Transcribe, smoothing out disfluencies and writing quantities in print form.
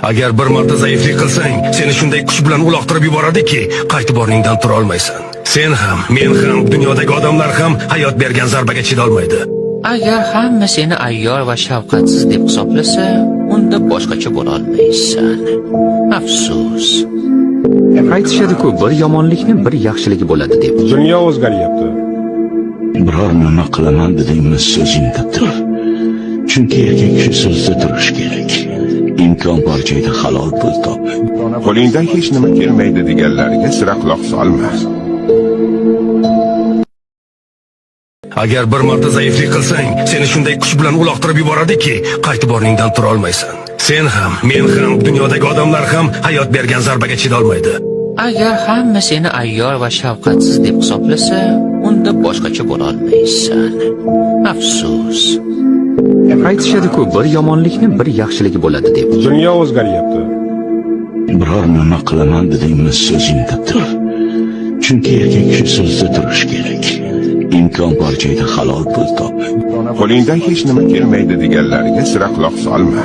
Agar bir marta zaiflik qilsang, seni shunday kuch bilan uloqtirib yuboradiki, qaytib o'rningdan tura olmaysan. Sen ham, men ham, dunyodagi odamlar ham hayot bergan zarbaga chidolmaydi. Agar hamma seni ayyor va shafqatsiz deb hisoblasa, unda boshqacha bo'la olmaysan. Afsus. Aytishadi-ku, bir yomonlikni bir yaxshiligi bo'ladi deb. Dunyo o'zgaryapti. Biror nima qilaman dedingmi, so'zingda tur. Chunki erkak kishi so'zda turishi kerak. Imkon bor joyda halol pul top. Qo'lingdan hech nima kelmaydi deganlariga sira quloq solma. Agar bir marta zaiflik qilsang, seni shunday kuch bilan uloqtirib yuboradiki, qaytib o'rningdan tura olmaysan. Sen ham, men ham, dunyodagi odamlar ham hayot bergan zarbaga chidolmaydi. Agar hamma seni ayyor va shafqatsiz deb hisoblasa, unda boshqacha bo'la olmaysan. Afsus. Aytishadi-ku, bir yomonlikni bir yaxshiligi bo'ladi deb. Dunyo o'zgaryapti. Biror nima qilaman dedingmi, so'zingda tur. Chunki erkak kishi so'zda turishi kerak. Imkon bor joyda halol pul top. Qo'lingdan hech nima kelmaydi deganlariga sira quloq solma.